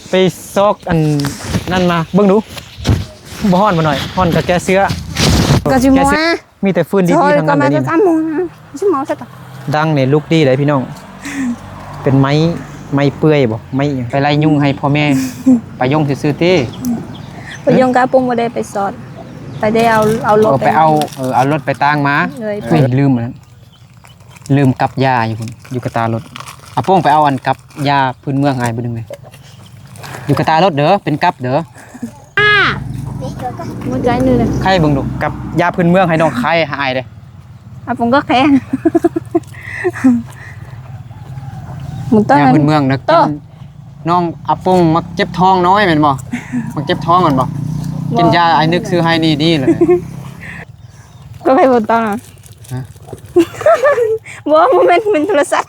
ໄປຊອກອັນນັ້ນມາເບິ່ງດູ. ບໍ່ຮ້ອນບໍ່ໜ້ອຍ? ຮ້ອນກໍແກ້ເສື້ອ. ກໍຊິມົວ ແກ້ເສື້ອ ມີແຕ່ຟືນດີໆທັງນັ້ນເດນີ້ນະ. ຊິເມົາຊະຕະ ດັງນີ້ລຸກດີເດ້ພີ່ນ້ອງ. ເປັນໄມ້ ໄມ້ເປື່ອຍບໍ່ ໄມ້ຫຍັງ? ໄປໄລ່ຍຸງໃຫ້ພໍ່ແມ່ປາຍົງຊື່ໆຕິ. ປາຍົງກັບອາປົງບໍ່ໄດ້ໄປສອດ ໄປໄດ້ເອົາ ເອົາລົດ ເອີ ໄປເອົາ ໄປ ເອີ ເອົາລົດໄປຕ່າງມາ. ເອີ ເອີ ລືມອັນນັ້ນ ລືມກັບຢາຢູ່ພຸ້ນ ຢູ່ກະຕ່າລົດ. ອາປົງໄປເອົາອັນກັບຢາພື້ນເມືອງໃຫ້ເບິ່ງແດ່ ຢູ່ກະຕ່າລົດເດີ ເປັນກັບເດີ. ຫົວໃຈໜຶ່ງ ໄຂ້ເບິ່ງດູ ກັບຢາພື້ນເມືອງໃຫ້ນ້ອງໄຂ້ໃຫ້ອ້າຍເດ້. ອາປົງກໍແຂງ ໝູຕ້ອງ ຢາພື້ນເມືອງນະ ໂຕ ກິນ ນ້ອງອາປົງມັກເຈັບທ້ອງນ້ອຍແມ່ນບໍ່? ມັກເຈັບທ້ອງແມ່ນບໍ່? ບໍ່ ກິນຢາອ້າຍນຶກຊື້ໃຫ້ນີ້ດີເລີຍ. ກໍໃຫ້ໝູຕ້ອງ ຮະ? ບໍ່ ບໍ່ແມ່ນ ແມ່ນໂທລະສັບ.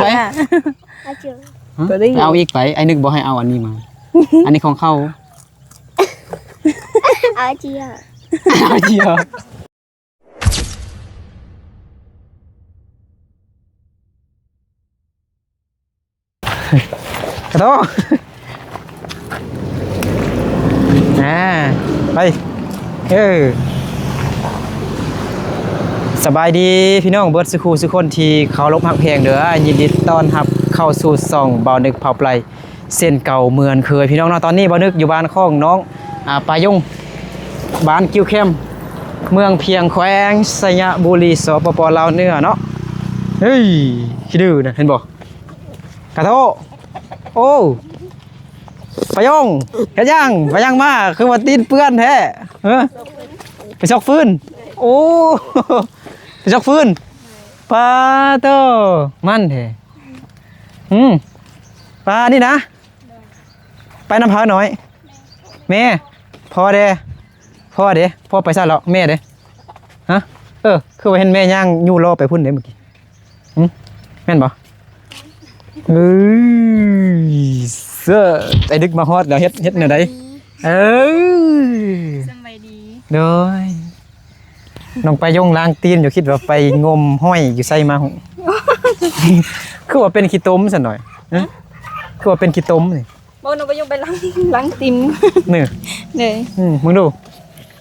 ໄປ ອາເຈີ ຮະ? ໄປເອົາອີກໄປ ອ້າຍນຶກບໍ່ໃຫ້ເອົາອັນນີ້ມາ. ອັນນີ້ຂອງເຂົາ ອາເຈີ ອາເຈີ. ກະໂຕ ອ່າ ໄປ ເອີ ສະບາຍດີພີ່ນ້ອງເບິດສູ່ຄູ່ສູ່ຄົນທີ່ເຄົາລົບຮັກແພງເດີ. ຍິນດີຕ້ອນຮັບເຂົ້າສູ່ຊ່ອງບ່າວນຶກເຜົ່າໄປ ເຊັ່ນເກົ່າເໝືອນເຄີຍພີ່ນ້ອງເນາະ. ຕອນນີ້ບ່າວນຶກຢູ່ບ້ານຂອງນ້ອງ ອ່າ ປາຍົງ ບ້ານກິ້ວແຄມ ເມືອງພຽງ ແຂວງໄຊຍະບູລີ ສປປ ລາວເໜືອເນາະ. ເຮີ້ຍ ຂີ້ດື້ນະ ເຫັນບໍ່? ກະໂທ ໂອ້ ປາຍົງ ເຮັດຫຍັງ? ໄປຫຍັງມາ? ຄືວ່າຕີນເປື້ອນແທ້? ເອີ ໄປຊອກຟືນ? ໂອ້ ໄປຊອກຟືນ? ປາໂຕ ມັນແທ້. ອືມ ປານີ້ນະ ໄປນຳໃຜນ້ອຍ? ແມ່ ພໍ່ເດ ພໍ່ເດ ພໍ່ໄປໃສແລ້ວ? ແມ່ເດ ຮະ? ເອີ ຄືວ່າເຫັນແມ່ຍ່າງຢູ່ລໍໄປພຸ້ນເດມື້ກີ້. ຫຶ ແມ່ນບໍ່? ເອີ ເຊີ ໄອ້ດຶກມາຮອດແລ້ວ ເຮັດ ເຮັດແນວໃດ? ເອີ ສະບາຍດີ ໂດຍ. ນ້ອງປາຍົງລ້າງຕີນຢູ່ ຄິດວ່າໄປງົມຫອຍຢູ່ໃສມາຫຸ ຄືວ່າເປັນຂີ້ຕົມຊັ້ນໜ້ອຍ? ຫຶ ຄືວ່າເປັນຂີ້ຕົມນີ້? ບໍ່ ນ້ອງປາຍົງໄປລ້າງ ລ້າງຕີນນີ້ ເດີ. ອືມ ມຶງດູ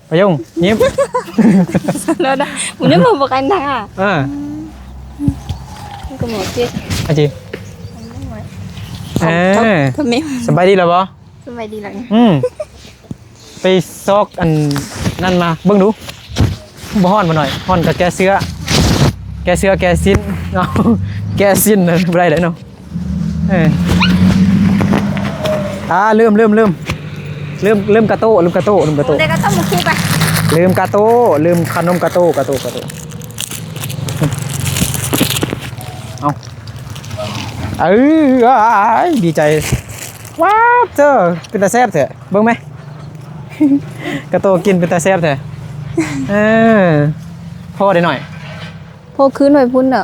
ປາຍົງ ຍິ້ມ ແລ້ວນະ ມື້ນີ້ບໍ່ກັນນະ. ເອີ ກໍໝໍເຈັບ ອາຈິ ເອີ ສະບາຍດີແລ້ວບໍ່? ສະບາຍດີແລ້ວ. ອືມ ໄປຊອກອັນນັ້ນມາເບິ່ງດູ ບໍ່ຮ້ອນບໍ່ໜ້ອຍ? ຮ້ອນກໍແກ້ເສື້ອ ແກ້ເສື້ອແກ້ສິ້ນເນາະ ແກ້ສິ້ນນັ້ນບໍ່ໄດ້ເດ້ເນາະ. ເອີ ອ່າ ລືມ ລືມ ລືມ ລືມ ລືມກາໂຕ້ ລືມກາໂຕ້ ລືມກາໂຕ້ ໄດ້ກາໂຕ້ ໝູຄິວໄປ ລືມກາໂຕ້ ລືມຂະໜົມກາໂຕ້ ກາໂຕ້ ກາໂຕ້. ເອົາ ເອີ ອ້າຍ ດີໃຈ. ວ້າວ ເຈີ ເປັນຕາແຊບແທ້ ເບິ່ງແມ ກາໂຕ້ກິນເປັນຕາແຊບແທ້. ເອີ ພໍ່ເດນ້ອຍ ພໍ່ຂຶ້ນໄປພຸ້ນເນາະ.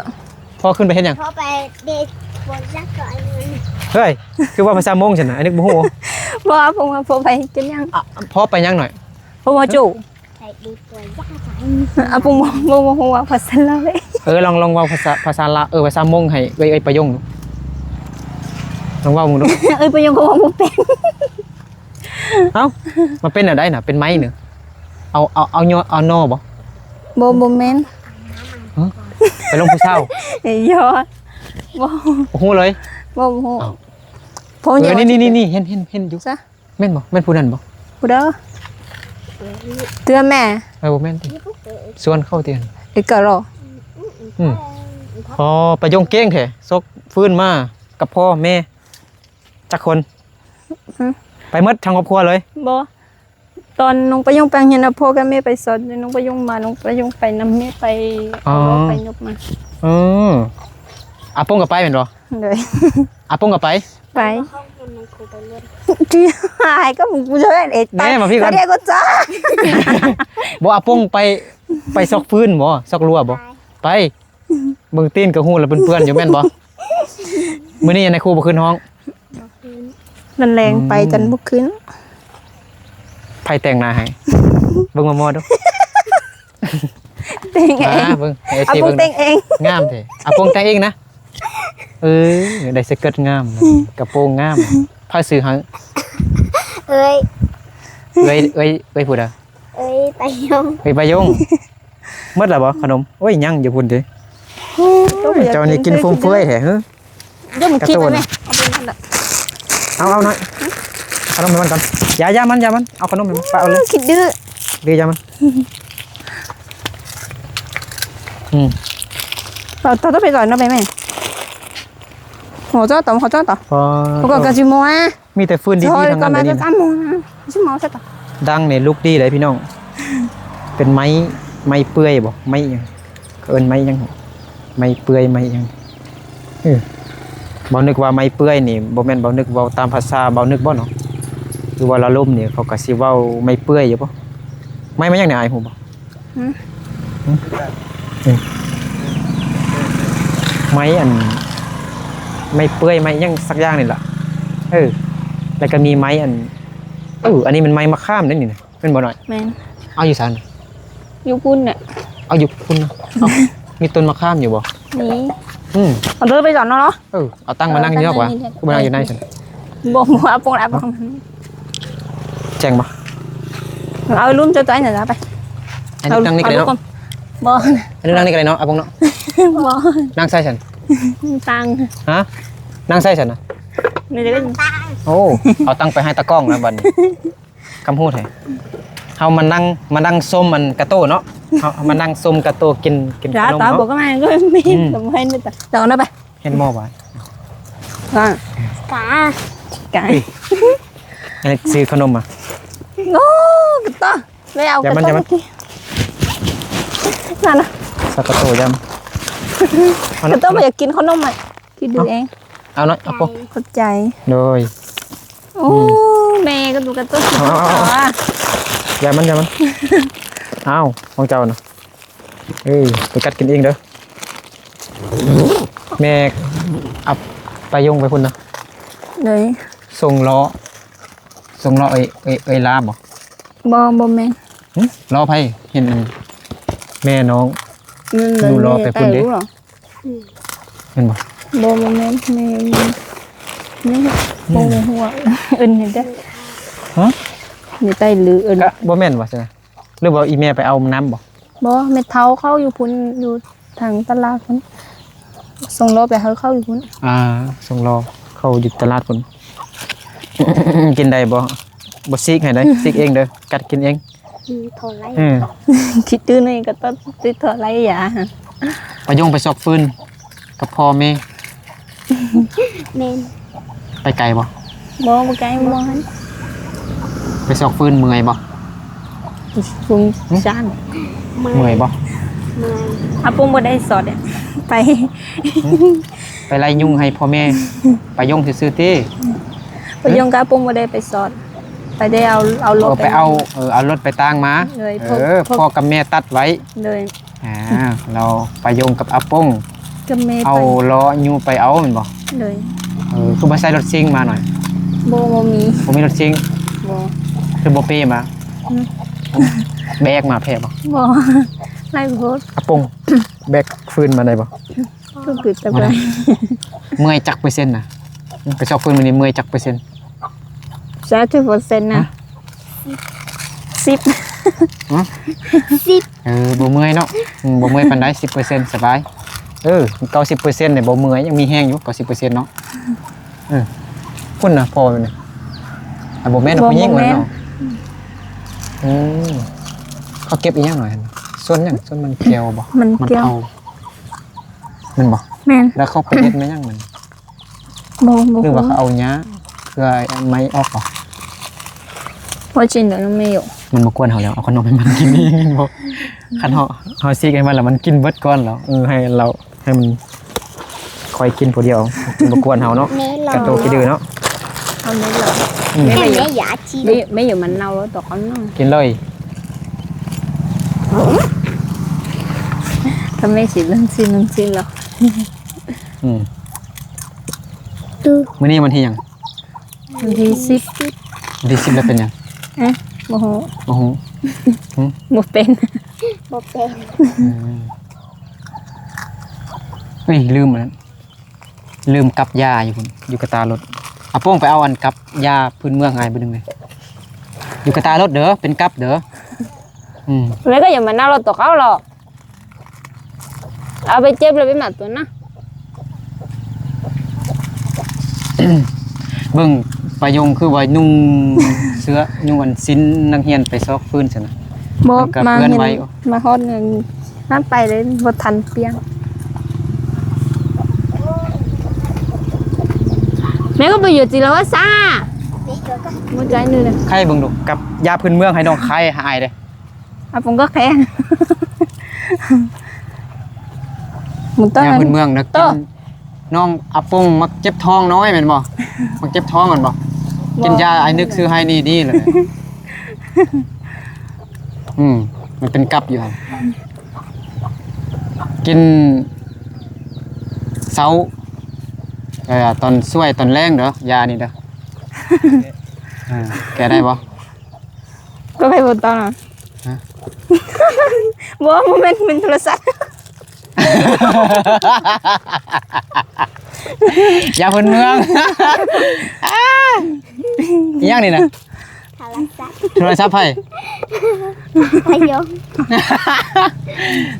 ພໍ່ຂຶ້ນໄປເຮັດຫຍັງ? ພໍ່ໄປເດັດບໍ່ຈັກກໍອັນນີ້. ເຮີ້ຍ ຄືເວົ້າພາສາມົ້ງຊັ້ນນະ ອັນນີ້ບໍ່ຮູ້. ບໍ່ ອາປົງວ່າພໍ່ໄປເຮັດຫຍັງ? ອະ ພໍ່ໄປຫຍັງໜ້ອຍ? ພໍ່ມາຈູ້. ອາປົງບໍ່ ບໍ່ ບໍ່ຮູ້ເວົ້າພາສາລາວເລີຍ. ເອີ ລອງ ລອງເວົ້າພາສາ ພາສາລາວ ເອີ ພາສາມົ້ງໃຫ້ເອື້ອຍ ເອື້ອຍປາຍົງດູ. ລອງເວົ້າເບິ່ງດູ. ເອື້ອຍປາຍົງກໍເວົ້າບໍ່ເປັນ. ເອົ້າ ມັນເປັນແນວໃດນະ? ເປັນໄມ້ເນາະ? ເອົາ ເອົາ ເອົາຍອດ ເອົາໜໍ່ບໍ່? ບໍ່ ບໍ່ແມ່ນ. ຮະ? ໄປລົມຜູ້ສາວ? ເອີຍ ບໍ່ ບໍ່ຮູ້ເລີຍ? ບໍ່ ບໍ່ຮູ້. ເອົ້າ ພໍ່ ເອີ ນີ້ ນີ້ ນີ້ ນີ້ ເຫັນ ເຫັນ ເຫັນຢູ່. ຊະ ແມ່ນບໍ່? ແມ່ນຜູ້ນັ້ນບໍ່? ຜູ້ໃດ? ເທື່ອແມ່. ເອີ ບໍ່ແມ່ນຕິ? ຊວນເຂົາຕິ? ເອີ ກະລໍ. ອືມ ອໍ ປາຍົງເກັ່ງແທ້ ຊອກຟືນມາກັບພໍ່ແມ່. ຈັກຄົນ? ຫຶ ໄປໝົດທັງຄອບຄົວເລີຍ? ບໍ່ ຕອນນ້ອງປາຍົງໄປໂຮງຮຽນນະ ພໍ່ກັບແມ່ໄປສອນ ນ້ອງປາຍົງມາ ນ້ອງປາຍົງໄປນຳແມ່ໄປ ອໍ ເອົາລໍ້ໄປຍົກມາ. ເອີ ອາປົງກໍໄປແມ່ນບໍ່? ໂດຍ ອາປົງກໍໄປ? ໄປ ທີ່ຫາຍກໍກູເລີຍເອງ. ແມ່ມາພີ້ກ່ອນ ດຽວກໍຈ້າ. ບໍ່ ອາປົງໄປ ໄປຊອກຟືນບໍ່? ຊອກລົວບໍ່? ໄປ ເບິ່ງຕີນກໍຮູ້ແລ້ວເປື້ອນໆຢູ່ແມ່ນບໍ່? ມື້ນີ້ນາຍຄູບໍ່ຂຶ້ນຫ້ອງ? ບໍ່ຂຶ້ນ. ນັ້ນແລງໄປ ອືມ ຈົນບໍ່ຂຶ້ນ. ໃຜແຕ່ງໜ້າໃຫ້? ເບິ່ງໝໍໆດູ. ແຕ່ງເອງ. ມາເບິ່ງ ໃຫ້ເອັຟຊີເບິ່ງ. ອາປົງແຕ່ງເອງ. ງາມແທ້. ອາປົງແຕ່ງເອງນະ? ເອີ ໄດ້ສະເກີດງາມ ກະໂປງງາມ. ໃຜຊື້ໃຫ້? ເອີຍ ເອີຍ ເອີຍ ເອີຍຜູ້ໃດ? ເອີຍປາຍົງ ເອີຍປາຍົງ. ໝົດແລ້ວບໍ່ຂະໜົມ? ໂອ້ຍ ຍັງຢູ່ພຸ້ນເດ້. ເຈົ້ານີ້ກິນຟຸມເຟືອຍແທ້. ເດີ ມັນຄິດໄປແມ່. ເອົາ ເອົາໜ້ອຍ ເອົາຂະໜົມໃຫ້ມັນກ່ອນ. ຢ່າ ຢ່າມັນ ຢ່າມັນ ເອົາຂະໜົມໃຫ້ມັນ ປະເອົາເລີຍ. ຄິດດື້ ດື້ຢ່າມັນ. ອືມ ເອົາ ເອົາໄປກ່ອນເນາະແມ່. ໂຫ ເຈົ້າຕໍ່ ເຈົ້າຕໍ່ ປະ ແລ້ວກໍກະຊິມົວ ມີແຕ່ຟືນດີໆທັງນັ້ນເລີຍນີ້ນະ. ດັງນີ້ລຸກດີເດ້ພີ່ນ້ອງ. ເປັນໄມ້ ໄມ້ເປື່ອຍບໍ່ ໄມ້ຫຍັງ ເຂົາເອີ້ນໄມ້ຫຍັງ ໄມ້ເປື່ອຍ ໄມ້ຫຍັງ. ເອີ ເບົານຶກວ່າໄມ້ເປື່ອຍນີ້ ບໍ່ແມ່ນເບົານຶກເວົ້າຕາມພາສາເບົານຶກບໍ່ເນາະ ຫຼືວ່າລາລົມນີ້ ເຂົາກໍຊິເວົ້າໄມ້ເປື່ອຍຢູ່ບໍ່? ໄມ້ ໄມ້ຫຍັງນີ້ ອ້າຍຮູ້ບໍ່? ຫືມ ຫືມ ໄມ້ອັນ ໄມ້ເປື່ອຍ ໄມ້ຫຍັງສັກຢ່າງນີ້ລະ. ເອີ ແລ້ວກໍມີໄມ້ອັນ ເອີ ອັນນີ້ມັນໄມ້ມະຂາມເດ້ນີ້ນະ ແມ່ນບໍ່ນ້ອຍ? ແມ່ນ. ເອົາຢູ່ໃສ? ຢູ່ພຸ້ນແຫຼະ. ເອົາຢູ່ພຸ້ນນະ. ເອົ້າ ມີຕົ້ນມະຂາມຢູ່ບໍ່? ມີ. ອືມ ເອົາເດີໄປກ່ອນເນາະ. ເອີ ເອົາຕັ້ງມານັ່ງຢູ່ນອກຫວາ? ເອີ ຕັ້ງຢູ່ນີ້ ຄືບໍ່ນັ່ງຢູ່ໃນຊັ້ນ? ບໍ່ ບໍ່ ອາປົງ ອາປົງ. ແຈ້ງບໍ່? ເອົາລຸມເຈົ້າໄປ ໄປ ອັນນີ້ນັ່ງນີ້ກໍໄດ້ເນາະ. ບໍ່ ອັນນີ້ນັ່ງນີ້ກໍໄດ້ເນາະ ອາປົງເນາະ. ບໍ່ ນັ່ງໃສຊັ້ນ? ຕັ້ງ ຮະ? ນັ່ງໃສຊັ້ນນະ? ນີ້ເດີ. ໂອ້ ເອົາຕັ້ງໄປໃຫ້ຕາກ້ອງແລ້ວບັດນີ້. ຄຳຮູ້ແທ້ ເຮົາມານັ່ງ ມານັ່ງຊົມອັນກາໂຕ້ເນາະ. ເຮົາມານັ່ງຊົມກາໂຕ້ ກິນ ກິນຂະໜົມເນາະ. ຕາບໍ່ກໍມາກໍມີ ອືມ ກໍບໍ່ເຫັນ ເອົານະໄປ. ເຫັນໝໍ້ບໍ່? ກາ ກາ ເອີຍ ອັນນີ້ຊື້ຂະໜົມມາ. ໂອ້ ກະໂຕ້ ໄປເອົາ ຢ່າມັນ ກະໂຕ້ ຢ່າມັນ ມາກິນ ນັ້ນນະ ສັກກະໂຕ ຢ່າມັນ. ກະໂຕ້ບໍ່ຢາກກິນຂະໜົມອ່ະ ຄິດດູເອງ. ເອົາເນາະ ເອົາໂປ ຂອບໃຈ ໂດຍ. ໂອ້ ອືມ ແມ່ກະໂຕ ກະໂຕ ເອົາ ເອົາ ເອົາ ຢ່າມັນ ຢ່າມັນ. ອ້າວ ຂອງເຈົ້ານະ. ເອີ ໄປກັດກິນເອງເດີ. ແມ່ເອົາປາຍົງໄປພຸ້ນນະ. ໂດຍ. ສົ່ງລໍ້ ສົ່ງລໍ້ເອີຍ ເອີຍ ເອີຍລາບໍ? ບໍ່ ບໍ່ແມ່ນ. ຫຶ? ລໍ້ໃຜ? ເຫັນແມ່ນ້ອງ ແມ່ ດູລໍ້ໄປພຸ້ນເດ້. ອືມ ແມ່ນບໍ່? ບໍ່ ບໍ່ແມ່ນ ແມ່ ແມ່ ອືມ ບໍ່ຮູ້ວ່າເອີ້ນຫຍັງເດ້. ຫະ? ແມ່ໄຕ້ຫຼືເອີ້ນ ກະບໍ່ແມ່ນວ່າຊັ້ນນະ. ຫຼືວ່າອີ່ແມ່ໄປເອົານຳບໍ່? ບໍ່ ແມ່ເຖົ້າເຂົາຢູ່ພຸ້ນ ຢູ່ທາງຕະຫຼາດພຸ້ນ ສົ່ງລໍ້ໄປໃຫ້ເຂົາຢູ່ພຸ້ນ. ອ່າ ສົ່ງລໍ້ເຂົາຢູ່ຕະຫຼາດພຸ້ນ. ກິນໄດ້ບໍ່? ບໍ່ສີກໃຫ້ໄດ໋ ສີກເອງເດີ ກັດກິນເອງ. ອືມ ຖອນໄລ່ ເອີ ຄິດຕື່ນນີ້ກໍຕ້ອງຕິດຖອນໄລ່ຢາ. ປາຍົງໄປຊອກຟືນກັບພໍ່ແມ່. ແມ່ນ. ໄປໄກບໍ່? ບໍ່ ບໍ່ໄກ ບໍ່ຫັ້ນ. ໄປຊອກຟືນເມື່ອຍບໍ່? ຟືນ ຫຶ? ຊານ. ເມື່ອຍ ເມື່ອຍບໍ່? ເມື່ອຍ. ອາປົງບໍ່ໄດ້ສອດ ໄປ ຫຶ? ໄປໄລ່ຍຸງໃຫ້ພໍ່ແມ່ປາຍົງຊື່ໆຕິ. ປາຍົງກັບອາປົງບໍ່ໄດ້ໄປສອດ ໄປໄດ້ເອົາ ເອົາລົດ ເອີ ໄປເອົາ ເອີ ເອົາລົດໄປຕາງມາ. ໂດຍ. ເອີ ພໍ່ກັບແມ່ຕັດໄວ້. ໂດຍ. ອ່າ ແລ້ວປາຍົງກັບອາປົງ ກັບແມ່ ເອົາລໍ້ຍູ້ໄປເອົາແມ່ນບໍ່? ໂດຍ. ເອີ ຄືບໍ່ໃຊ້ລົດຊິງມາໜ້ອຍ? ບໍ່ ບໍ່ມີ ບໍ່ມີລົດຊິງ. ບໍ່. ຄືບໍ່ເປມາ? ຫຶ? ແບກມາແພ້ບໍ່? ບໍ່ ຫຼາຍໂພດ. ອາປົງ ແບກຟືນມາໄດ້ບໍ່? ບໍ່ໄດ້. ເມື່ອຍຈັກເປີເຊັນນະ? ໄປຊອກຟືນມື້ນີ້ເມື່ອຍຈັກເປີເຊັນ? ຊາວເປີເຊັນນະ. ຮະ? ສິບ. ຫະ? ສິບ. ເອີ ບໍ່ເມື່ອຍເນາະ. ອືມ ບໍ່ເມື່ອຍປານໃດ ສິບເປີເຊັນ ສະບາຍ. ເອີ ເກົ້າສິບເປີເຊັນນີ້ບໍ່ເມື່ອຍ ຍັງມີແຮງຢູ່ ເກົ້າສິບເປີເຊັນເນາະ. ເອີ ພຸ້ນນະ ພໍ່ແມ່ນ ອ່າ ບໍ່ແມ່ນ ຜູ້ຍິງ ບໍ່ແມ່ນ ເນາະ. ອືມ ເຂົາເກັບອີ່ຫຍັງໜ້ອຍຫັ້ນ? ສວນຫຍັງ? ສວນມັນແກ້ວບໍ່? ມັນແກ້ວ ມັນເຜົາ ແມ່ນບໍ່? ແມ່ນ. ແລ້ວເຂົາໄປເຮັດມາຫຍັງມັນ? ບໍ່ ບໍ່ ຫຼືວ່າເຂົາເອົາຫຍ້າເພື່ອໄມ້ອອກບໍ່? ພໍຈິນແລ້ວນ້ອງແມ່ຢູ່ ມັນມາກວນເຮົາແລ້ວ ເອົາຂະໜົມໃຫ້ມັນກິນເອງແມ່ນບໍ່? ຄັນເຮົາ ເຮົາຊິກໃຫ້ມັນແລ້ວ ມັນກິນເບິດກ່ອນແລ້ວ. ເອີ ໃຫ້ລາວ ໃຫ້ມັນຄ່ອຍກິນຜູ້ດຽວ ມັນບໍ່ກວນເຮົາເນາະ. ແມ່ລອ ກະໂຕຂີ້ດື້ເນາະ. ເອົາແມ່ລອ ອືມ ແມ່ ແມ່ຢາກກິນ ແມ່ ແມ່ຢູ່ມັນເນົ່າແລ້ວ ຕອກເອົາເນາະ. ກິນເລີຍ. ຖ້າແມ່ຊິເບິ່ງຊິເບິ່ງຊິລະ. ອືມ ມື້ນີ້ວັນທີຫຍັງ? ວັນທີສິບ. ວັນທີສິບແລ້ວເປັນຫຍັງ? ຮະ? ບໍ່ຮູ້ ບໍ່ຮູ້. ຫຶ? ບໍ່ເປັນ ບໍ່ເປັນ. ອືມ ເອີຍ ລືມອັນນັ້ນ ລືມກັບຢາຢູ່ພຸ້ນ ຢູ່ກະຕາລົດ. ອາໂປ້ງ ໄປເອົາອັນກັບຢາພື້ນເມືອງໃຫ້ເບິ່ງແດ່ ຢູ່ກະຕາລົດເດີ ເປັນກັບເດີ. ອືມ ແລ້ວກໍຢ່າມານັ່ງລົດຕົວເຂົາຫຼອກ. ເອົາໄປເຈັບແລ້ວໄປມັດຕົວນະ. ເບິ່ງປາຍົງຄືວ່ານຸ່ງເສື້ອ ນຸ່ງອັນສິ້ນນັກຮຽນໄປຊອກຟືນຊັ້ນນະ. ບໍ່ ມັນກໍເປື້ອນໄວ້ ມາຮອດນັ້ນ ມາໄປເລີຍ ບໍ່ທັນປ່ຽນ. ແມ່ກໍໄປຢູ່ຈີລາວາຊາ ບໍ່ໃຈໜຶ່ງ ໃຄເບິ່ງດູ ກັບຢາພື້ນເມືອງໃຫ້ນ້ອງໃຄໃຫ້ອ້າຍເດ້. ອາປົງກໍແຂງ ໝູເຕີ ຍາພື້ນເມືອງນະ ໂຕ ກິນ ນ້ອງອາປົງມັກເຈັບທ້ອງນ້ອຍແມ່ນບໍ່? ມັກເຈັບທ້ອງແມ່ນບໍ່? ບໍ່ ກິນຢາອ້າຍນຶກຊື້ໃຫ້ນີ້ດີເລີຍ. ອືມ ມັນເປັນກັບຢູ່ຫັ້ນ ກິນເຊົ້າ ເອີ ຕອນສວຍຕອນແລງເດີ ຢານີ້ເດີ. ເອີ ແກະໄດ້ບໍ່? ກໍໃຜບໍ່ຕ້ອງ ຮະ? ບໍ່ ບໍ່ແມ່ນ ແມ່ນໂທລະສັບ ຢາພື້ນເມືອງ. ອີຫຍັງນີ້ນະ? ໂທລະສັບ ໂທລະສັບໃຜ? ພະຍົງ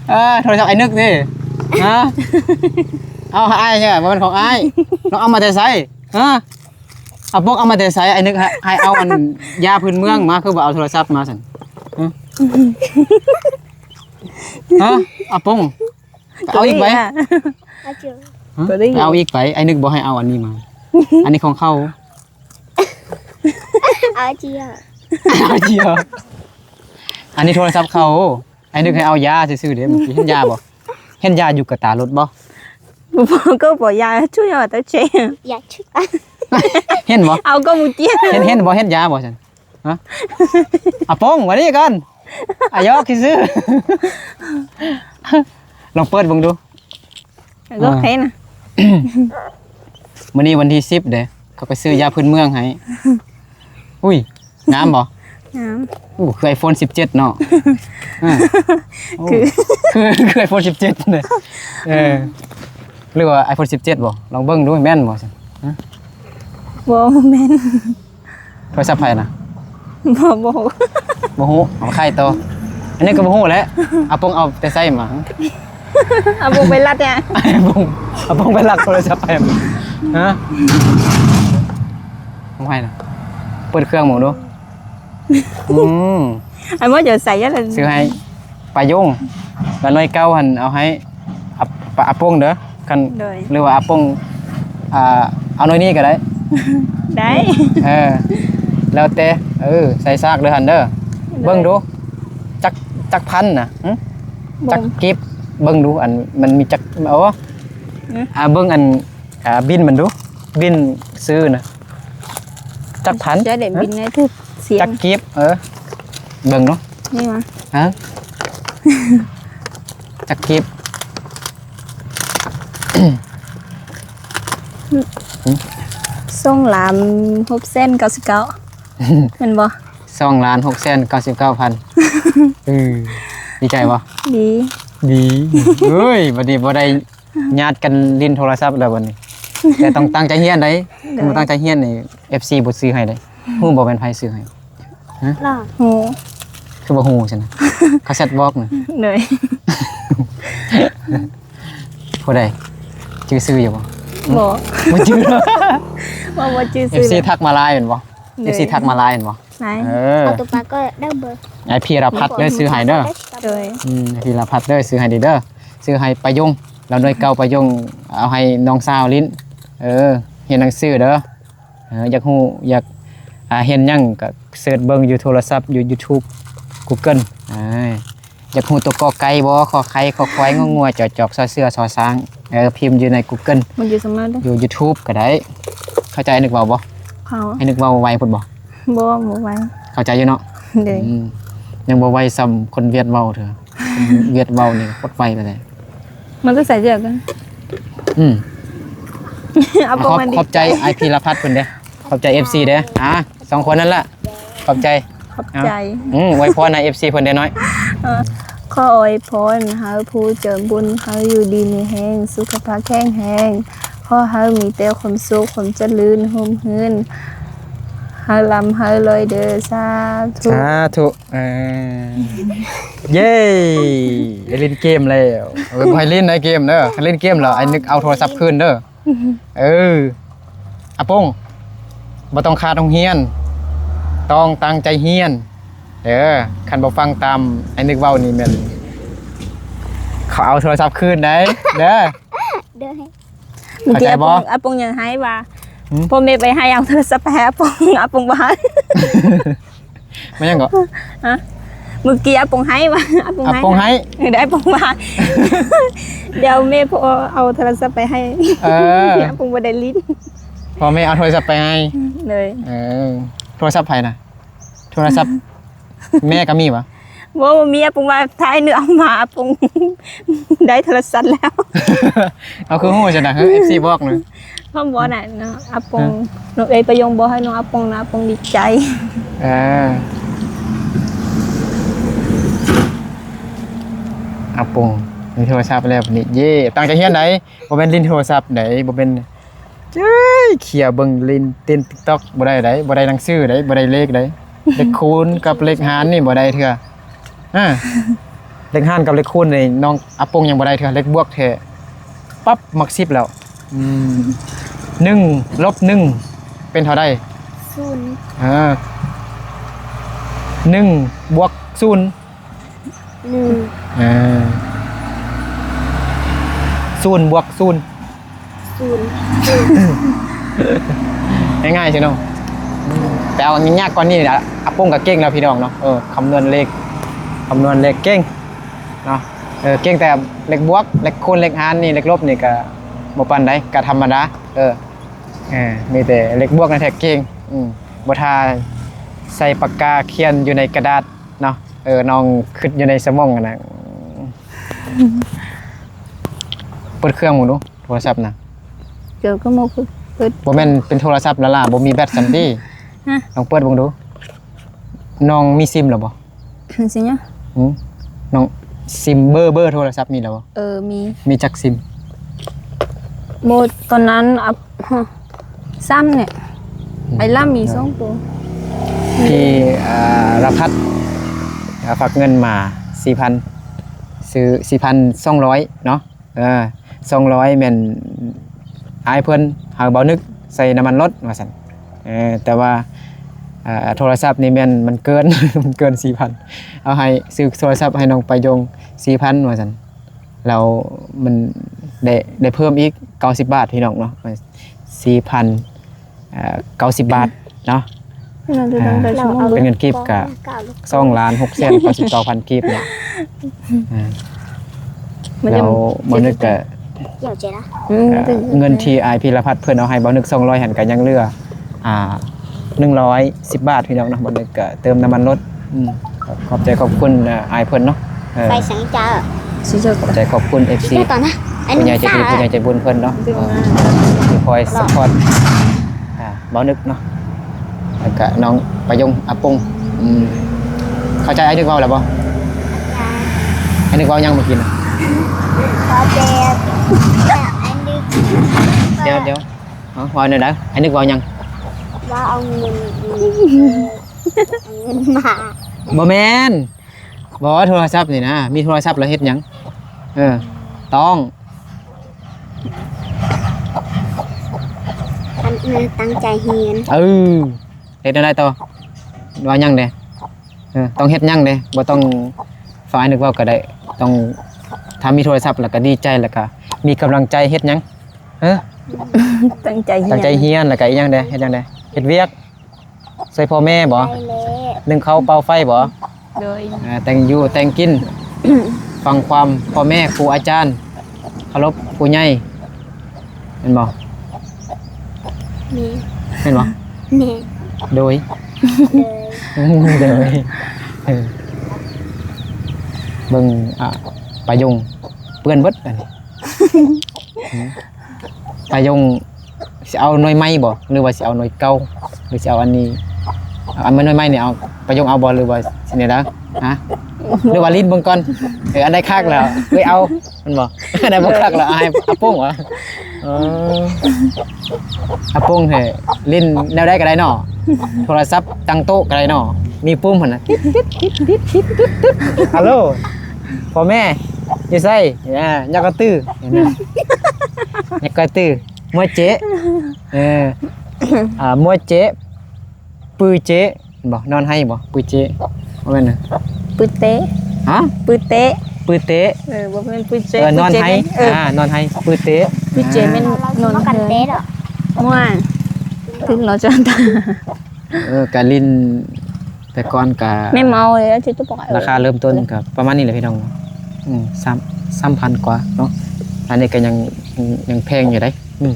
ເອີ ໂທລະສັບອ້າຍນຶກຕິ ຮະ? ເອົາໃຫ້ອ້າຍເນຍ ບໍ່ແມ່ນຂອງອ້າຍ ນ້ອງເອົາມາແຕ່ໃສ? ຮະ? ອາປົງເອົາມາແຕ່ໃສ? ອ້າຍນຶກໃຫ້ ໃຫ້ເອົາອັນຢາພື້ນເມືອງມາ ຄືບໍ່ເອົາໂທລະສັບມາຊັ້ນ? ຮະ? ຮະ? ອາປົງ ໄປເອົາອີກໄປ. ເອົາເຈີ ຮະ? ໄປເອົາອີກໄປ. ອ້າຍນຶກບໍ່ໃຫ້ເອົາອັນນີ້ມາ. ອັນນີ້ຂອງເຂົາ. ເອົາເຈີ ເອົາເຈີ. ອັນນີ້ໂທລະສັບເຂົາ. ອ້າຍນຶກໃຫ້ເອົາຢາຊື່ໆເດ້. ເມື່ອກີ້ເຫັນຢາບໍ່? ເຫັນຢາຢູ່ກະຕາລົດບໍ່? ບໍ່ ກໍບໍ່ຢາ ຊຸຍອະຕະເຈ ຢາຊຸຍ. ເຫັນບໍ່? ເອົາກໍໝູເຈຍ. ເຫັນ ເຫັນບໍ່? ເຫັນຢາບໍ່ຊັ້ນ? ຮະ? ອາປົງ ມານີ້ກ່ອນ. ອາ ຫຍອກຊື່ໆ. ລອງເປີດເບິ່ງດູ. ໂອເຄນະ. ມື້ນີ້ວັນທີສິບເດ້ ເຂົາກໍຊື້ຢາພື້ນເມືອງໃຫ້. ອຸ້ຍ ງາມບໍ່? ງາມ. ໂອ້ ຄືໄອໂຟນສິບເຈັດເນາະ. ອາ ຄື ໂອ້ ຄື ຄືໄອໂຟນສິບເຈັດເດ້. ເອີ ຫຼືວ່າໄອໂຟນສິບເຈັດບໍ່? ລອງເບິ່ງດູ ແມ່ນບໍ່ຊັ້ນ? ຮະ? ບໍ່ ບໍ່ແມ່ນ. ໂທລະສັບໃຜນະ? ບໍ່ ບໍ່ຮູ້ ບໍ່ຮູ້. ເອົາມາຂາຍຕໍ່. ອັນນີ້ກໍບໍ່ຮູ້ແຫຼະ. ອາປົງເອົາແຕ່ໃສມາ? ອາປົງໄປລັກແທ້. ອາປົງ ອາປົງໄປລັກໂທລະສັບໃຜມາ? ຮະ? ຂອງໃຜນະ? ເປີດເຄື່ອງເບິ່ງດູ. ອືມ ອັນວ່າຈະໃສ່ ຊື້ໃຫ້ປາຍົງ ລະໜ່ວຍເກົ້າຫັ້ນເອົາໃຫ້ອາ ອາປົງເດີ. ຄັນ ໂດຍ ຫຼືວ່າອາປົງ ອ່າ ເອົາໜ່ວຍນີ້ກໍໄດ້. ໄດ້. ເອີ ແລ້ວແຕ່. ເອີ ໃສ່ຊາກເດີຫັ້ນເດີ. ໂດຍ. ເບິ່ງດູ ຈັກ ຈັກພັນນະ? ຫຶ? ບໍ່ ຈັກກີບ? ເບິ່ງດູ ອັນມັນມີຈັກ ໂອ້ ຫຶ? ອ່າ ເບິ່ງອັນ ອ່າ ບິນມັນດູ ບິນຊື້ນະ ຈັກພັນ? ຈະໄດ້ບິນໃນຖືກສຽງ ຈັກກີບ? ເອີ ເບິ່ງດູ ນີ້ຫວາ? ຮະ? ຈັກກີບ? ສອງລ້ານຫົກແສນເກົ້າສິບເກົ້າ ແມ່ນບໍ່? ສອງລ້ານຫົກແສນເກົ້າສິບເກົ້າພັນ. ເອີ ດີໃຈບໍ່? ດີ ດີ. ເອີຍ ບັດນີ້ບໍ່ໄດ້ ຍາດກັນຫຼິ້ນໂທລະສັບແລ້ວບັດນີ້. ແຕ່ຕ້ອງຕັ້ງໃຈຮຽນໃດ໋. ໂດຍ. ບໍ່ຕັ້ງໃຈຮຽນນີ້ ເອັຟຊີ ບໍ່ຊື້ໃຫ້ເດ້. ຮູ້ບໍ່ແມ່ນໃຜຊື້ໃຫ້? ຮະ? ຮູ້. ຄືບໍ່ຮູ້ຊັ້ນນະ? ເຂົາແຊັດບອກນະ. ໂດຍ. ຜູ້ໃດ? ຈື່ຊື່ຢູ່ບໍ່? ບໍ່. ບໍ່ຈື່. ບໍ່ ບໍ່ຈື່ຊື່. ເອັຟຊີ ທັກມາຫຼາຍແມ່ນບໍ່? ໂດຍ. ເອັຟຊີ ທັກມາຫຼາຍແມ່ນບໍ່? ໄປ ເອີ ເອົາຕົວປາກໍໄດ້ເບີ ໄອພີລະພັດເດີ ຊື້ໃຫ້ເດີ. ໂດຍ. ອືມ ໄອພີລະພັດເດີ ຊື້ໃຫ້ເດີ ຊື້ໃຫ້ປາຍົງ ລະໜ່ວຍເກົ້າປາຍົງ ເອົາໃຫ້ນ້ອງສາວຫຼິ້ນ. ເອີ ຮຽນໜັງສືເດີ. ເອີ ຢາກຮູ້ ຢາກ ອ່າ ເຫັນຫຍັງກໍເສີດເບິ່ງຢູ່ໂທລະສັບ ຢູ່ຢູທູບ ກູເກີນ. ເອີ ຢາກຮູ້ຕົວກໍໄກ່ບໍ່? ຂໍໄຂ່ ຄໍຄວາຍ ງໍງົວ ຈອຈອກ ຊອເສືອ ຊໍຊ້າງ. ເອີ ພິມຢູ່ໃນກູເກີນ ມັນຢູ່ສຳນັ້ນເດີ ຢູ່ຢູທູບກໍໄດ້. ເຂົ້າໃຈອ້າຍນຶກເວົ້າບໍ່? ເຂົ້າ. ອ້າຍນຶກເວົ້າໄວໂພດບໍ່? ບໍ່ ບໍ່ໄວ. ເຂົ້າໃຈຢູ່ເນາະ? ໂດຍ. ອືມ ຍັງບໍ່ໄວສ່ຳຄົນຫວຽດເວົ້າເທື່ອ. ຫວຽດເວົ້ານີ້ໂຄດໄວປານໃດ? ມັນກໍໃສ່ເສື້ອກັນ. ອືມ ຂອບ ຂອບໃຈອ້າຍພີລະພັດເພິ່ນເດ້ ຂອບໃຈເອັຟຊີເດ້. ອ່າ ສອງຄົນນັ້ນລະ ຂອບໃຈ ຂອບໃຈ. ອືມ ອວຍພອນໃຫ້ເອັຟຊີເພິ່ນເດ້ນ້ອຍ. ເອີ ຂໍອວຍພອນໃຫ້ຜູ້ໃຈບຸນ ໃຫ້ຢູ່ດີມີແຮງ ສຸຂະພາບແຂງແຮງ. ຂ ຂໍໃຫ້ມີແຕ່ຄວາມສຸກ ຄວາມຈະເລີນ ຮົ່ມເຮືອນ ໃຫ້ລ່ຳໃຫ້ລວຍເດີ ສາທຸ ສາທຸ. ເອີ ເຢ້ ໄດ້ຫຼິ້ນເກມແລ້ວ. ເອີ ບໍ່ໃຫ້ຫຼິ້ນໃນເກມເດີ. ຄັນຫຼິ້ນເກມແລ້ວ ອ້າຍນຶກເອົາໂທລະສັບຄືນເດີ. ເອີ ອາປົງ ບໍ່ຕ້ອງຂາດໂຮງຮຽນ, ຕ້ອງຕັ້ງໃຈຮຽນເດີ. ຄັນບໍ່ຟັງຕາມອ້າຍນຶກເວົ້ານີ້ແມ່ນ ເຂົາເອົາໂທລະສັບຄືນໄດ້ເດີ. ໂດຍ. ເຂົ້າໃຈບໍ່? ເມື່ອກີ້ອາປົງ ອາປົງຍັງໄຫ້ວ່າ ຫືມ? ພໍ່ແມ່ໄປໃຫ້ເອົາໂທລະສັບໄປໃຫ້ອາປົງ ອາປົງບໍ່ໃຫ້. ແມ່ນຫຍັງເກາະ? ຮະ? ເມື່ອກີ້ອາປົງໄຫ້ວ່າ ອາປົງ ອາ ໃຫ້ ປົງໄຫ້. ເອີ ໄດ້ ອາປົງວ່າ ດຽວແມ່ພໍ່ເອົາໂທລະສັບໄປໃຫ້. ເອີ ອາປົງບໍ່ໄດ້ຫຼິ້ນ. ພໍ່ແມ່ເອົາໂທລະສັບໄປໃຫ້. ໂດຍ. ເອີ ໂທລະສັບໃຜນະ? ໂທລະສັບແມ່ກໍມີຫວາ? ບໍ່ ບໍ່ມີ. ອາປົງວ່າຖ້າອ້າຍນຶກເອົາມາ ອາປົງໄດ້ໂທລະສັບແລ້ວ. ເອົາ ຄືຮູ້ຊັ້ນນະ? ເອີ ເອັຟຊີບອກນະ. ເພາະບໍ່ນະເນາະ ອາປົງ ຮະ? ນ້ອງເອີຍປະຍົງບອກໃຫ້ນ້ອງອາປົງນະ ອາປົງດີໃຈ. ເອີ ອາປົງມີໂທລະສັບແລ້ວບັດນີ້ ເຢ້ ຕັ້ງໃຈຮຽນໃດ໋. ບໍ່ແມ່ນຫຼິ້ນໂທລະສັບໃດ໋ ບໍ່ແມ່ນ ເຈ້ຍ ເຄຍເບິ່ງຫຼິ້ນເຕັ້ນຕິກຕັອກ ບໍ່ໄດ້ໃດ໋ ບໍ່ໄດ້ໜັງສືໃດ໋ ບໍ່ໄດ້ເລກໃດ໋. ເລກຄູນກັບເລກຫານນີ້ບໍ່ໄດ້ເທື່ອ. ອາ ເລກຫານກັບເລກຄູນນີ້ນ້ອງອາປົງຍັງບໍ່ໄດ້ເທື່ອ. ເລກບວກແທ້ ປັບ ມັກສິບແລ້ວ. ອືມ ໜຶ່ງລົບໜຶ່ງເປັນເທົ່າໃດ? ສູນ. ເອີ ໜຶ່ງບວກສູນ ໜຶ່ງ. ເອີ ສູນບວກສູນ ສູນ. ງ່າຍໆຊິເນາະ. ແຕ່ເອົາຍາກກວ່ານີ້ລະ ອາປົງກໍເກັ່ງແລ້ວພີ່ນ້ອງເນາະ. ເອີ ຄຳນວນເລກ ຄຳນວນເລກເກັ່ງເນາະ. ເອີ ເກັ່ງແຕ່ເລກບວກ ເລກຄູນ ເລກຫານນີ້ ເລກລົບນີ້ກໍບໍ່ປານໃດ ກໍທຳມະດາ. ເອີ ເອີ ມີແຕ່ເລກບວກນັ້ນແຫຼະເກັ່ງ. ອືມ ບໍ່ຖ້າໃສ່ປາກກາຂຽນຢູ່ໃນກະດາດ ເນາະ. ເອີ ນ້ອງຄິດຢູ່ໃນສະໝອງຫັ້ນນະ. ເປີດເຄື່ອງເບິ່ງດູ ໂທລະສັບນະ. ເຈົ້າກໍບໍ່ເປີດ. ບໍ່ແມ່ນເປັນໂທລະສັບລະລາ ບໍ່ມີແບັດຊັ້ນຕິ? ຮະ? ລອງເປີດເບິ່ງດູ. ນ້ອງມີຊິມແລ້ວບໍ່? ຊິຫຍັງ? ຫື? ນ້ອງ ຊິມ ເບີ ເບີໂທລະສັບມີແລ້ວບໍ່? ເອີ ມີ. ມີຈັກຊິມ? ບໍ່ ຕອນນັ້ນ ອາ ຮະ ຊ້ຳແຫຼະ. ອືມ ອ້າຍລຳມີສອງໂຕ. ທີ່ ອ່າ ລະພັດ ອ່າ ຝາກເງິນມາສີ່ພັນ ຊື້ສີ່ພັນສອງຮ້ອຍເນາະ. ເອີ ສອງຮ້ອຍແມ່ນອ້າຍເພິ່ນໃຫ້ບ່າວນຶກໃສ່ນ້ຳມັນລົດວ່າຊັ້ນ. ເອີ ແຕ່ວ່າ ອ່າ ໂທລະສັບນີ້ແມ່ນມັນເກີນ ມັນເກີນສີ່ພັນ ເອົາໃຫ້ ຊື້ໂທລະສັບໃຫ້ນ້ອງປາຍົງສີ່ພັນວ່າຊັ້ນ. ແລ້ວມັນໄດ້ ໄດ້ເພີ່ມອີກເກົ້າສິບບາດພີ່ນ້ອງເນາະ ສີ່ພັນ ເອີ ເກົ້າສິບບາດເນາະ. ເປັນເງິນກີບກະສອງລ້ານຫົກແສນເກົ້າສິບເກົ້າພັນກີບເນາະ. ອາ ແລ້ວບ່າວນຶກກະ ອືມ ເງິນທີ່ອ້າຍພີລະພັດເພິ່ນເອົາໃຫ້ບ່າວນຶກສອງຮ້ອຍຫັ້ນ ກະຍັງເຫຼືອ ອ່າ ໜຶ່ງຮ້ອຍສິບບາດພີ່ນ້ອງເນາະ. ບ່າວນຶກກະເຕີມນ້ຳມັນລົດ. ອືມ ຂອບໃຈຂອບຄຸນ ເອີ ອ້າຍເພິ່ນເນາະ. ເອີ ໄຟແສງຈ້າ ຂອບໃຈຂອບຄຸນເອັຟຊີ ຜູ້ໃຫຍ່ໃຈດີ ຜູ້ໃຫຍ່ໃຈບຸນເພິ່ນເນາະ ເອີ ທີ່ຄອຍຊັບພອດ ອ່າ ບ່າວນຶກເນາະ ແລ້ວກະນ້ອງປາຍົງ ອາປົງ. ອືມ ເຂົ້າໃຈອ້າຍນຶກເວົ້າແລ້ວບໍ່? ອ້າຍນຶກເວົ້າຫຍັງເມື່ອກີ້ນະ? ຂໍແຕ່ ດຽວ ດຽວ ເອົ້າ ເວົ້າແນວໃດ? ອ້າຍນຶກເວົ້າຫຍັງ? ວ່າເອົາເງິນ ເອີ ເອົາເງິນມາ. ບໍ່ແມ່ນ ບໍ່ ໂທລະສັບນີ້ນະ ມີໂທລະສັບແລ້ວເຮັດຫຍັງ? ເອີ ຕ້ອງ ຕັ້ງ ຕັ້ງໃຈຮຽນ. ເອີ ເຮັດແນວໃດຕໍ່? ວ່າຫຍັງແດ່? ເອີ ຕ້ອງເຮັດຫຍັງແດ່? ບໍ່ຕ້ອງ ຟັງອ້າຍນຶກເວົ້າກໍໄດ້. ຕ້ອງ ຖ້າມີໂທລະສັບແລ້ວກໍດີໃຈ ແລ້ວກໍມີກຳລັງໃຈເຮັດຫຍັງ? ເອີ ຕັ້ງໃຈຮຽນ ຕັ້ງໃຈຮຽນ ແລ້ວກໍອີກຫຍັງແດ່? ເຮັດຫຍັງແດ່? ເຮັດວຽກ ຊ່ວຍພໍ່ແມ່ບໍ? ໄດ້ແລ້ວ. ໜຶ້ງເຂົ້າເປົ່າໄຟບໍ? ໂດຍ. ອ່າ ແຕ່ງຢູ່ແຕ່ງກິນ ຟັງຄວາມພໍ່ແມ່ ຄູອາຈານ ເຄົາລົບຜູ້ໃຫຍ່ ແມ່ນບໍ່? ແມ່ນ. ແມ່ນບໍ່? ແມ່ນ. ໂດຍ ໂດຍ ໂດຍ. ເອີ ເບິ່ງ ອ່າ ປາຍົງເປື້ອນເບິດອັນນີ້. ປາຍົງຊິເອົາໜ່ວຍໃໝ່ບໍ່ ຫຼືວ່າຊິເອົາໜ່ວຍເກົ່າ ຫຼືຊິເອົາອັນນີ້? ເອົາໜ່ວຍໃໝ່ນີ້ ເອົາ ປາຍົງເອົາບໍ່ ຫຼືວ່າຊິແນວໃດ? ຮະ ຫຼືວ່າລິ້ນເບິ່ງກ່ອນ? ເອີ ອັນໃດຄັກແລ້ວເອີຍເອົາ ແມ່ນບໍ່? ອັນໃດບໍ່ຄັກແລ້ວໃຫ້ອາປົງຫວາ? ເອີ ອາປົງແທ້ ຫຼິ້ນແນວໃດກໍໄດ້ເນາະ ໂທລະສັບຕັ້ງໂຕະກໍໄດ້ເນາະ ມີປຸ່ມຫັ້ນນະ ຕິດໆໆໆໆ ຮາໂຫຼ ພໍ່ແມ່ຢູ່ໃສ? ອາ ຍັກກະຕື້ ເຫັນບໍ່ ຍັກກະຕື້ ມົວເຈະ ເອີ ອາ ມົວເຈະ ປືເຈະ ເຫັນບໍ່ ນອນໄຫ້ບໍ່ ປືເຈະ ບໍ່ແມ່ນນະ ປືເຕະ ຮະ ປືເຕະ ປືເຕະ ເອີ ບໍ່ແມ່ນປືເຈະ ເອີ ນອນໄຫ້ ເອີ ອາ ນອນໄຫ້ ປືເຕະ ປືເຈະ ອາ ແມ່ນນອນ ນອນ ເອີ ເຕະດອກ ມ່ວນ ຖືກເນາະ ຈອນຕາ ເອີ ກະຫຼິ້ນ ແຕ່ກ່ອນກະ ແມ່ເມົາເລີຍ ລາຄາເລີ່ມຕົ້ນກະປະມານນີ້ແຫຼະພີ່ນ້ອງ ອືມ ສາມ ສາມພັນກວ່າເນາະ ອັນນີ້ກະຍັງ ຍັງແພງຢູ່ເດ້ ອືມ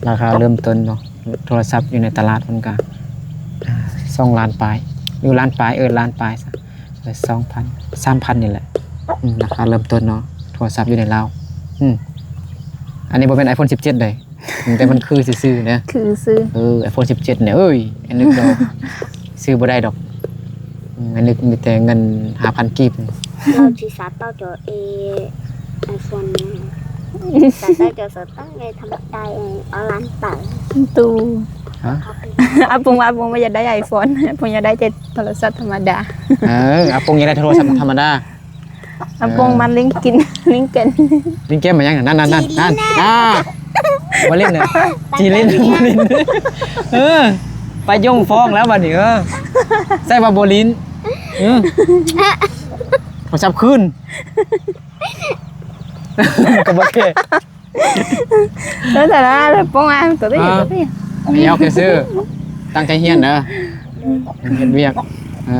ລາຄາເລີ່ມຕົ້ນເນາະ ໂທລະສັບຢູ່ໃນຕະຫຼາດມັນກະ ອ່າ ສອງລ້ານປາຍ ຢູ່ລ້ານປາຍ ເອີ ລ້ານປາຍຊະ ສອງພັນ ສາມພັນນີ້ແຫຼະ ອືມ ລາຄາເລີ່ມຕົ້ນເນາະ ໂທລະສັບຢູ່ໃນລາວ ອືມ ອັນນີ້ບໍ່ແມ່ນໄອໂຟນສິບເຈັດເດ້ ແຕ່ມັນຄືຊື່ໆນະ ຄືຊື່ ເອີ ໄອໂຟນສິບເຈັດນີ້ ເອີຍ ໄອ້ນຶກເຮົາຊື້ບໍ່ໄດ້ດອກ ອືມ ໄອ້ນຶກມີແຕ່ເງິນຫ້າພັນກີບ ລາວຊິສາເຕົ້າຈໍເອ ໄອໂຟນ ສາເຕົ້າຈໍສາຕັ້ງໃນທຳມະດາເອ ເອົາລ້ານປາຍ ຕູ້ ຮະ ອາປົງວ່າ ອາປົງບໍ່ຢາກໄດ້ໄອໂຟນ ອາປົງຢາກໄດ້ແຕ່ໂທລະສັບທຳມະດາ ເອີ ອາປົງຢາກໄດ້ໂທລະສັບທຳມະດາ ອາປົງ ເອີ ມາຫຼິ້ນກິນ ຫຼິ້ນເກມ ຫຼິ້ນເກມມາຫຍັງນັ້ນ ນັ້ນ ນັ້ນ ນັ້ນ ອ່າ ບໍ່ຫຼິ້ນນະ ຊິຫຼິ້ນ ບໍ່ຫຼິ້ນ ເອີ ໄປຍົງຟ້ອງແລ້ວບັດນີ້ ເອີ ໃສ່ວ່າບໍ່ຫຼິ້ນ ເອີ ໂທລະສັບຄືນ ກໍບໍ່ແກ້ ເອີ ແຕ່ລະປົງອາ ຕົວນີ້ ອ່າ ຕົວນີ້ ຢອກຊື່ໆ ຕັ້ງໃຈຮຽນເດີ ເຮັດວຽກ ເອີ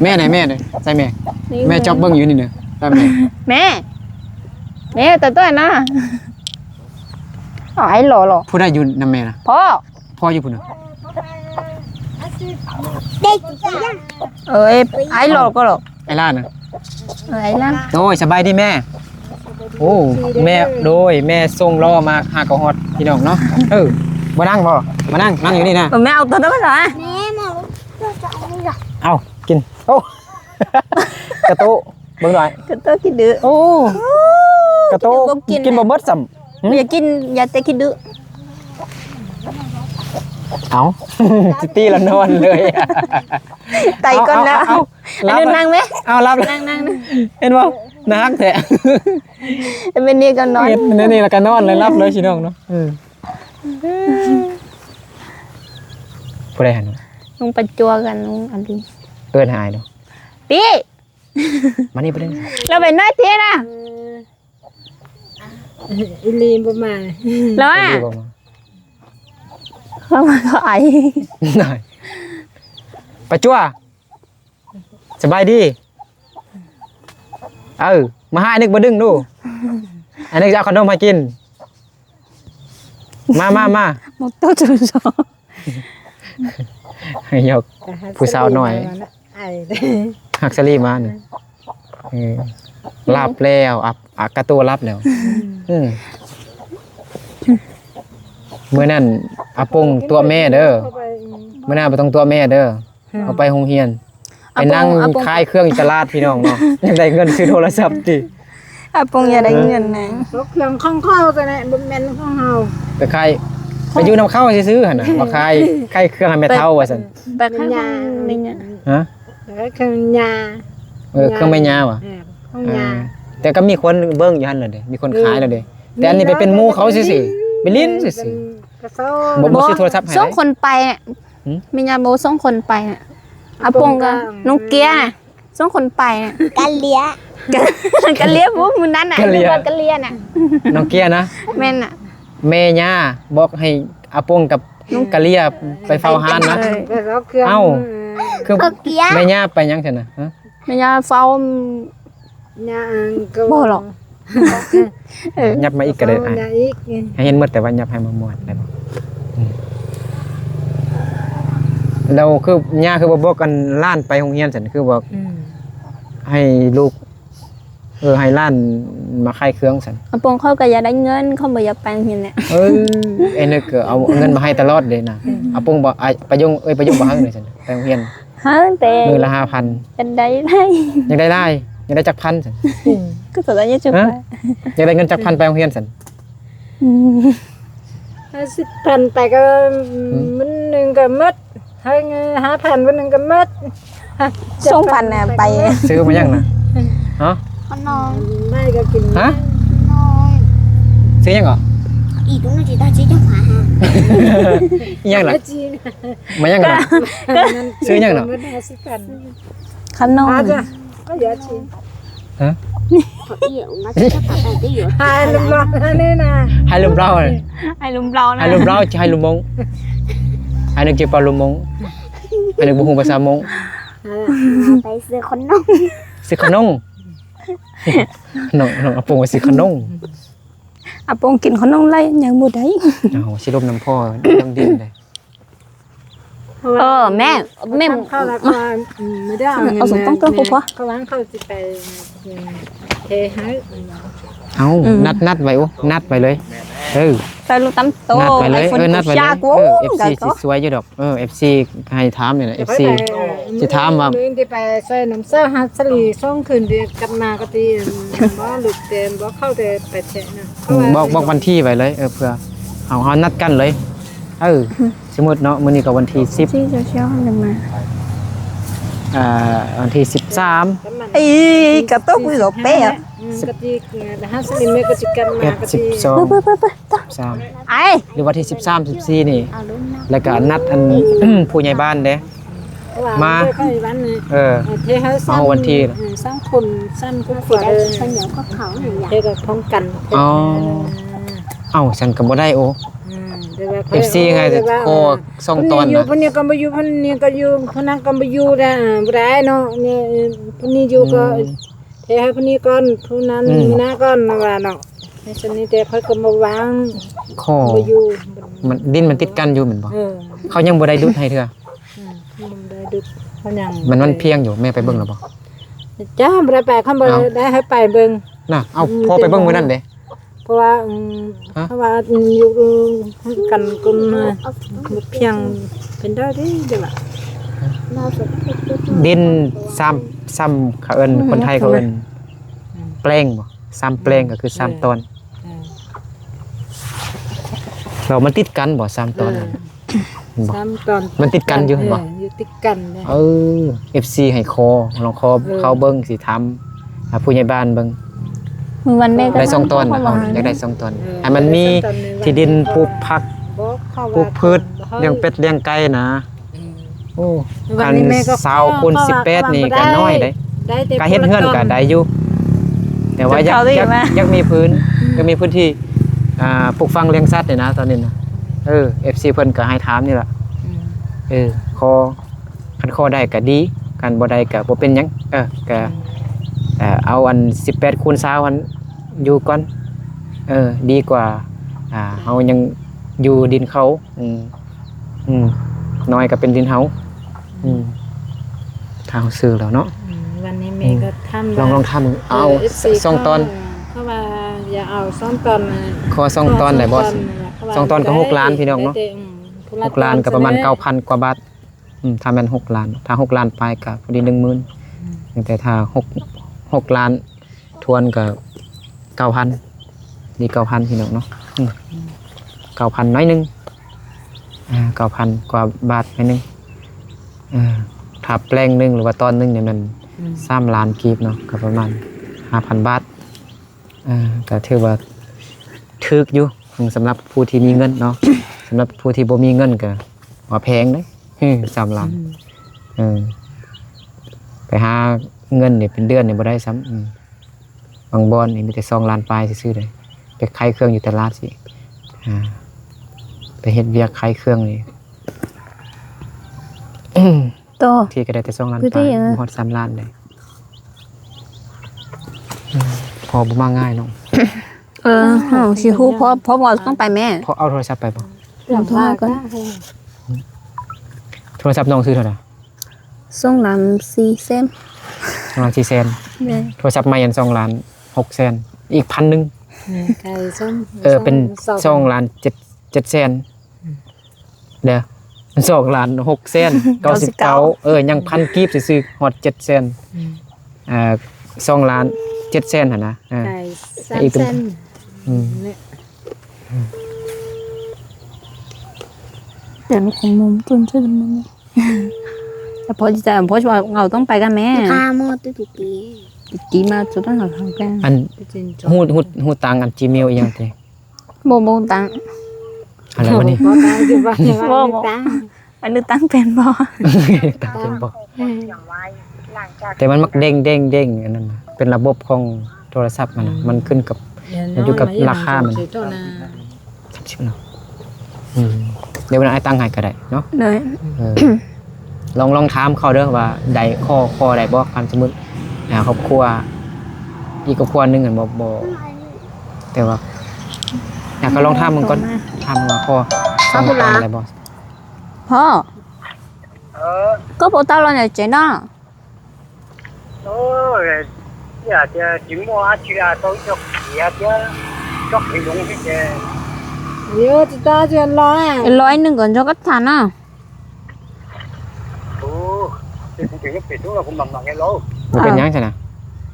ແມ່ໃດ ແມ່ໃດ ໃສ່ແມ່ ແມ່ຈອບເບິ່ງຢູ່ນີ້ເດີ ຕາມແມ່ ແມ່ ແມ່ ຕົວ ຕົວນະ ອ້າຍ ຫຼໍ່ ຫຼໍ່ ຜູ້ໃດຢູ່ນຳແມ່ນະ ພໍ່ ພໍ່ຢູ່ພຸ້ນນະ ເອີຍ ອ້າຍ ຫຼໍ່ກໍຫຼໍ່ ອ້າຍຫຼ້ານະ ເອີຍ ອ້າຍຫຼ້ານ ໂດຍ ສະບາຍດີແມ່ ໂອ້ ແມ່ ໂດຍ ແມ່ສົ່ງລໍ້ມາຫາກໍຮອດພີ່ນ້ອງເນາະ ເອີ ບໍ່ນັ່ງບໍ່ ມານັ່ງ ນັ່ງຢູ່ນີ້ນະ ເອີ ແມ່ເອົາຕົວນັ້ນມາ ແມ່ມາ ເອົາ ກິນ ໂອ້ ກະໂຕະ ເບິ່ງໜ້ອຍ ກະໂຕະຂີ້ດື້ ໂອ້ ກະໂຕະ ກິນບໍ່ໝົດຊ້ຳ ຫື ບໍ່ຢາກກິນ ຢາກແຕ່ຂີ້ດື້ ເອົ້າ ຊິຕີລະນອນເລີຍ ໄຕກ່ອນແລ້ວ ເອົາ ເອົາ ເອົາ ອັນນີ້ນັ່ງແມ ເອົາ ຫຼັບ ນັ່ງໆ ເຫັນບໍ່ ໜັກແທ້ ເປັນແບບນີ້ກໍນອນ ເຮັດແນວນີ້ແລ້ວກໍນອນ ແລ້ວຫຼັບເລີຍພີ່ນ້ອງເນາະ ເອີ ຜູ້ໃດຫັ້ນ ນ້ອງປະຈົວກັບນ້ອງອາລີ ເອີ້ນຫາອ້າຍດູ ປີ ມານີ້ ມານີ້ ລາວໄປນອນເທນະ ອີ່ຫຼີບໍ່ມາ ລາວ ອີ່ຫຼີບໍ່ມາ ເຂົາມາກໍໄອ ປະຈົວ ສະບາຍດີ ເອີ ມາຫາອ້າຍນຶກມາດຶງດູ ອ້າຍນຶກຈະເອົາຂະໜົມໃຫ້ກິນ ມາ ມາ ມາ ໝົດໂຕະຈຸສອງ ໃຫ້ຍົກ ຜູ້ສາວນ້ອຍ ໄອ້ ຮັກສະລີມານີ້ ເອີ ຫຼັບແລ້ວ ອັບ ອາກາໂຕຫຼັບແລ້ວ ອືມ ມື້ນັ້ນອາປົງຕົວະແມ່ເດີ ມື້ໜ້າບໍ່ຕ້ອງຕົວະແມ່ເດີ ເຮົາໄປໂຮງຮຽນ ອາ ໄປນັ່ງ ອາປົງ ຂາຍເຄື່ອງຢູ່ຕະຫຼາດພີ່ນ້ອງເນາະ ຢາກໄດ້ເງິນຊື້ໂທລະສັບຕິ ອາປົງຢາກໄດ້ເງິນນະ ເອີ ເຄື່ອງຂອງເຂົາ ແຕ່ບໍ່ແມ່ນຂອງເຮົາ ໄປຂາຍ ໄປຢູ່ນຳເຂົາຊື່ໆຫັ້ນນະ ມາຂາຍ ຂາຍເຄື່ອງໃຫ້ແມ່ເຖົ້າວ່າຊັ້ນ ໄປຂາຍເຄື່ອງແມ່ຍ່າ ຮະ ໄປຂາຍເຄື່ອງຍ່າ ເອີ ເຄື່ອງແມ່ຍ່າຫວາ ເອີ ຂອງຍ່າ ອ່າ ແຕ່ກໍມີຄົນເບິ່ງຢູ່ຫັ້ນແຫຼະເດ້ ມີຄົນຂາຍແລ້ວເດ້ ແຕ່ອັນນີ້ໄປເປັນໝູ່ເຂົາຊື່ໆ ໄປຫຼິ້ນຊື່ໆ ບໍ່ ບໍ່ຊື້ໂທລະສັບໃຫ້ ສົ່ງຄົນໄປ ຫື ແມ່ຍ່າບໍ່ສົ່ງຄົນໄປ ອາປົງກັບນ້ອງເກຍ ສົ່ງຄົນໄປ ກະເລຍ ກະເລຍ ມື້ນັ້ນນະ ກະເລຍ ກະເລຍນະ ນ້ອງເກຍນະ ແມ່ນນະ ແມ່ຍ່າບອກໃຫ້ອາປົງກັບນ້ອງກະເລຍໄປເຝົ້າຮ້ານນະ ເອີ ເອົ້າ ຄືແມ່ຍ່າໄປຫຍັງຊັ້ນນະ ຮະ ແມ່ຍ່າເຝົ້າ ຍ່າອັງກໍ ບໍ່ຫຼອກ ເອີ ຫຍັບມາອີກກໍໄດ້ອ້າຍ ໃຫ້ເຫັນໝົດ ແຕ່ວ່າຫຍັບໃຫ້ໝົດໆ ໄດ້ບໍ່ ອືມ ແລ້ວຄືຍ່າຄືບໍ່ບອກກັນຫຼານໄປໂຮງຮຽນຊັ້ນ ຄືບອກ ອືມ ໃຫ້ລູກ ເອີ ໃຫ້ຫຼານມາຂາຍເຄື່ອງຊັ້ນ ອາປົງເຂົາກໍຢາກໄດ້ເງິນ ເຂົາບໍ່ຢາກໄປໂຮງຮຽນແຫຼະ ເອີ ໄອ້ນຶກກໍເອົາເງິນມາໃຫ້ຕະຫຼອດເດ້ນະ ອືມ ອາປົງບໍ່ ອ້າຍປະຍົງ ເອີຍ ປະຍົງບໍ່ໃຫ້ເລີຍຊັ້ນ ໄປໂຮງຮຽນ ຮະ ແຕ່ມື້ລະຫ້າພັນ ຢາກໄດ້ຫຼາຍ ຢາກໄດ້ຫຼາຍ ຢາກໄດ້ຈັກພັນຊັ້ນ ອືມ ກໍສະໄດ້ຢູ່ ຮະ ຢາກໄດ້ເງິນຈັກພັນໄປໂຮງຮຽນຊັ້ນ ອືມ ຫ້າສິບພັນໄປກໍ ອືມ ມື້ໜຶ່ງກໍໝົດ ໃຫ້ເງິນຫ້າພັນມື້ໜຶ່ງກໍໝົດ ສອງພັນນະໄປ ຊື້ມາຫຍັງນະ? ຮະ? ຂະໜົມ ໄດ້ກໍກິນ ຮະ? ຂະໜົມ ຊື້ຫຍັງເກາະ? ອີກໜ້ອຍຊິໄດ້ຊື້ຫຍັງມາຫາ ອີຫຍັງລະ? ມາຫຍັງນະ? ຊື້ຫຍັງນະ? ຫ້າສິບພັນ ຂະໜົມ ອາຈານ ກໍຢ່າຊິ ຮະ? ໃຫ້ລຸງຫຼອງອັນນີ້ນະ ໃຫ້ລຸງຫຼອງ ໃຫ້ລຸງຫຼອງນະ ໃຫ້ລຸງຫຼອງ ໃຫ້ລຸງມົງ ໃຫ້ນຶກຈິປາລຸງມົງ ໃຫ້ນຶກບໍ່ຮູ້ພາສາມົງ ເອີ ໄປຊື້ຂະໜົມ ຊື້ຂະໜົມ ນ້ອງ ນ້ອງອາປົງວ່າຊື້ຂະໜົມ ອາປົງກິນຂະໜົມໄຫຼ ຍັງບໍ່ໄດ້ ເອົາ ຊິລົມນຳພໍ່ນ້ອງດິນເດ້. ເອີ ແມ່ ແມ່ ເຂົ້າແລ້ວກໍ ອືມ ບໍ່ໄດ້ເອົາເງິນ ເອົາສອງຕ້ອງເຕີມ ແມ່ ພໍ່ ເຂົາວ່າເຂົາຊິໄປ ອືມ ເທໃຫ້ ເອົາ ອືມ ນັດ ນັດໄວ້ ໂອ້ ນັດໄວ້ເລີຍ ເອີ ໃສ່ລົດຕຳໂຕ ນັດໄວ້ເລີຍ ໄອ້ຝົນ ເອີ ນັດໄວ້ເລີຍ ໂອ້ ເອີ ເອັຟຊີ ກໍຊິຊ່ວຍຢູ່ດອກ ເອີ ເອັຟຊີ ໃຫ້ຖາມນີ້ແຫຼະ ເອັຟຊີ ເອີ ຊິຖາມວ່າ ມື້ອື່ນຊິໄປຊ່ວຍນ້ອງສາວຮັດສະຫຼີສອງຄືນ ເດ ກັບມາກໍຕິ ບໍ່ຫຼຸດແຕ່ບໍ່ເຂົ້າແຕ່ໄປແທ້ນະ ອືມ ບອກ ບອກວັນທີໄວ້ເລີຍ ເອີ ເພື່ອເຮົາ ເຮົານັດກັນເລີຍ ເອີ ສົມມຸດເນາະ ມື້ນີ້ກໍວັນທີສິບ ທີ່ໂຊຊຽວເຂົາລົງມາ ອ່າ ວັນທີສິບສາມ ອີ ກະຕົກຢູ່ດອກແປະ ອືມ ກະຕິ ເອີ ຫ້າສິບ ແມ່ກໍຊິກັນມາ ເອັດ ກະຕິ ສິບສອງ ໄປ ໄປ ໄປ ໄປ ສາມ ໄອ້ ຫຼືວ່າທີສິບສາມ ສິບສີ່ນີ້ ແລ້ວກະນັດອັນ ຜູ້ໃຫຍ່ບ້ານເດ້ ມາ ເອີ ເອີ ເທໃຫ້ ເອົາວັນທີ ເອີ ສາມຄົນ ສາມຄົນ ເທກໍພ້ອມກັນ ອໍ ເອີ ເອົ້າ ຊັ້ນກໍບໍ່ໄດ້ ໂອ້ ອືມ ແຕ່ວ່າ ເອັຟຊີ ໃຫ້ ແຕ່ວ່າ ຂໍສອງຕອນນະ ຜູ້ນີ້ຢູ່ ຜູ້ນີ້ກໍບໍ່ຢູ່ ຜູ້ນີ້ກໍຢູ່ ຜູ້ນັ້ນກໍບໍ່ຢູ່ ແລ້ວ ອ່າ ບໍ່ໄດ້ເນາະ ນີ້ ຜູ້ນີ້ຢູ່ກໍ ອືມ ເທໃຫ້ຜູ້ນີ້ກ່ອນ ຜູ້ນັ້ນ ອືມ ມື້ໜ້າກ່ອນວ່າເນາະ ໃນຊັ້ນນີ້ແຕ່ຂ້ອຍກໍບໍ່ວ່າງ ຂໍ ບໍ່ຢູ່ ມັນ ດິນມັນຕິດກັນຢູ່ແມ່ນບໍ່? ເອີ ເຂົາຍັງບໍ່ໄດ້ດຸດໃຫ້ເທື່ອ ອືມ ຍັງບໍ່ໄດ້ດຸດ ເຂົາຍັງ ມັນ ມັນພຽງຢູ່ ແມ່ໄປເບິ່ງແລ້ວບໍ່? ຈ້າ ບໍ່ໄດ້ໄປ ຄັນບໍ່ ເອົ້າ ໄດ້ໃຫ້ໄປເບິ່ງ ນະ ເອົາ ອືມ ພໍ່ໄປເບິ່ງມື້ນັ້ນເດ້ ເພາະວ່າ ອືມ ຮະ ເພາະວ່າ ອືມ ຢູ່ກັນຄົນ ອືມ ພຽງເປັນໄດ້ເດ້ ເດ້ວ່າ ດິນສາມ ສາມ ເຂົາເອີ້ນ ອືມ ຄົນໄທເຂົາເອີ້ນ ອືມ ແປງບໍ່? ສາມແປງ ອືມ ກໍຄືສາມ ເອີ ຕອນ ເອີ ແລ້ວມັນຕິດກັນບໍ່ ສາມຕອນ ເອີ ນັ້ນ? ເຫັນບໍ່? ສາມຕອນ ມັນຕິດກັນຢູ່ ເຫັນບໍ່? ເອີ ຢູ່ຕິດກັນເດ້ ເອີ ເອັຟຊີ ໃຫ້ຂໍ ລອງຂໍ ເອີ ເຂົາເບິ່ງ ຊິຖາມ ຫາຜູ້ໃຫຍ່ບ້ານເບິ່ງ ມື້ວັນແມ່ກໍໄດ້ສອງຕອນນະ ເຮົາຢາກໄດ້ສອງຕອນ ເອີ ໃຫ້ມັນມີທີ່ດິນປູກຜັກ ປູກພືດ ລ້ຽງເປັດລ້ຽງໄກ່ນະ ອືມ ໂອ້ ຄັນຊາວຄູນສິບແປດນີ້ກໍນ້ອຍເດ້ ກໍເຮັດເຮືອນກໍໄດ້ຢູ່ ແຕ່ວ່າຢາກ ຢາກ ຢາກມີພື້ນ ອືມ ຢາກມີພື້ນທີ່ ອ່າ ປູກຝັງລ້ຽງສັດນີ້ນະ ຕອນນີ້ນະ ເອີ ເອັຟຊີ ເພິ່ນກໍໃຫ້ຖາມນີ້ລະ ອືມ ເອີ ຂໍ ຄັນຂໍໄດ້ກໍດີ ຄັນບໍ່ໄດ້ກໍບໍ່ເປັນຫຍັງ ເອີ ກໍ ອືມ ເອີ ເອົາອັນສິບແປດຄູນຊາວຫັ້ນຢູ່ກ່ອນ ເອີ ດີກວ່າ ອ່າ ເຮົາຍັງຢູ່ດິນເຂົາ ອືມ ອືມ ນ້ອຍກໍເປັນດິນເຮົາ ອືມ ອືມ ຖ້າເຮົາຊື້ແລ້ວເນາະ ອືມ ວັນນີ້ແມ່ກໍຖາມ ອືມ ວ່າ ລອງ ລອງຖາມເບິ່ງ ເອີ ເອົາ ເອັຟຊີ ສອງຕອນ ເຂົາວ່າຢ່າເອົາສອງຕອນນະ ຂໍສອງຕອນໄດ້ບໍ່? ສອງຕອນກໍຫົກລ້ານ ພີ່ນ້ອງເນາະ ອືມ ຫົກລ້ານກໍປະມານເກົ້າພັນກວ່າບາດ ອືມ ຖ້າແມ່ນຫົກລ້ານ ຖ້າຫົກລ້ານປາຍກໍພໍດີໜຶ່ງໝື່ນ ອືມ ແຕ່ຖ້າຫົກ ຫົກລ້ານ ທວນກໍເກົ້າພັນ ນີ້ເກົ້າພັນ ພີ່ນ້ອງເນາະ ອືມ ເກົ້າພັນໜ້ອຍໜຶ່ງ ອ່າ ເກົ້າພັນກວ່າບາດໜ້ອຍໜຶ່ງ ເອີ ຖ້າແປງໜຶ່ງ ຫຼືວ່າຕອນໜຶ່ງນີ້ແມ່ນ ອືມ ສາມລ້ານກີບເນາະ ກໍປະມານຫ້າພັນບາດ ເອີ ກໍຖືວ່າຖືກຢູ່ ສຳລັບຜູ້ທີ່ມີເງິນເນາະ ສຳລັບຜູ້ທີ່ບໍ່ມີເງິນກໍວ່າແພງເດ້ ສາມລ້ານ ອືມ ເອີ ໄປຫາເງິນນີ້ເປັນເດືອນນີ້ບໍ່ໄດ້ຊ້ຳ ອືມ ບາງບ່ອນນີ້ມີແຕ່ສອງລ້ານປາຍຊື່ໆເດ້ ໄປຂາຍເຄື່ອງຢູ່ຕະຫຼາດຊີ້ ອ່າ ໄປເຮັດວຽກຂາຍເຄື່ອງນີ້ ຕໍ່ ທີ່ກໍໄດ້ແຕ່ສອງລ້ານປາຍ ບໍ່ຮອດສາມລ້ານເດ້ ອືມ ພໍ່ບໍ່ມາງ່າຍເນາະ ເອີ ເຮົາຊິຮູ້ ພໍ່ ພໍ່ບໍ່ຕ້ອງໄປແມ່ ພໍ່ເອົາໂທລະສັບໄປບໍ່? ເອົາໂທລະສັບກ່ອນ ໂທລະສັບນ້ອງຊື້ເທົ່າໃດ? ສອງລ້ານສີ່ແສນ ສອງລ້ານສີ່ແສນ ແມ່ນ ໂທລະສັບໃໝ່ອັນສອງລ້ານຫົກແສນ ອີກພັນໜຶ່ງ ແມ່ນ ໄກ່ສ້ຳ ເອີ ເປັນສອງ ສອງລ້ານເຈັດ ເຈັດແສນ ອືມ ເດີ ສອງລ້ານຫົກແສນເກົ້າສິບເກົ້າ ເອີ ຍັງພັນກີບຊື່ໆ ຮອດເຈັດແສນ ອືມ ເອີ ສອງລ້ານເຈັດແສນຫັ້ນນະ ເອີ ໄກ່ສາມແສນ ອືມ ນີ້ ແຕ່ມັນຄົງມຸມຕົ້ນໃຊ້ນຳມັນ ແຕ່ພໍຊິຈະ ພໍຊິວ່າເຮົາຕ້ອງໄປກັນແມ້ ຄາໝໍດຕິ ຕິມາຈຸດນັ້ນເຮົາແກ່ ອັນ ຮູ້ ຮູ້ ຮູ້ຕັ້ງອັນ Gmail ອີ່ຫຍັງຕິ? ບໍ່ ບໍ່ຕັ້ງ ອັນນັ້ນບໍ່ນີ້ ບໍ່ຕັ້ງ ບໍ່ ບໍ່ຕັ້ງ ອັນນີ້ຕັ້ງເປັນບໍ່? ຕັ້ງເປັນບໍ່? ແຕ່ມັນມັກເດ້ງໆໆ ອັນນັ້ນນະ ເປັນລະບົບຂອງໂທລະສັບມັນນະ ມັນຂຶ້ນກັບ ຢູ່ກັບລາຄາມັນ ສາມສິບເນາະ ອືມ ດຽວວັນນັ້ນອ້າຍຕັ້ງໃຫ້ກໍໄດ້ເນາະ ໂດຍ ເອີ ລອງ ລອງຖາມເຂົາເດີວ່າໄດ້ ຂໍ ຂໍໄດ້ບໍ່ ຄັນສົມມຸດ ອ່າ ຄອບຄົວ ອີກຄອບຄົວໜຶ່ງຫັ້ນບໍ່ ບໍ່ ແຕ່ວ່າ ຢາກກໍລອງຖາມເບິ່ງກ່ອນ ຖາມວ່າຂໍ ຂໍໄດ້ບໍ່ ພໍ່ ເອີ ກໍບໍ່ຕາລອນໃນເຈນອ Ôi, ya, ya, jing mo a chi la, tau chok ya, ya, chok hi lung hi je. Yo, ti ta je la. ຮ້ອຍໜຶ່ງກ່ອນ ເຈົ້າກໍທານນະ. ໂອ້ ເປັນ ເປັນ ເປັນ ເປັນ ເປັນ ບໍ່ເປັນຫຍັງຊັ້ນນະ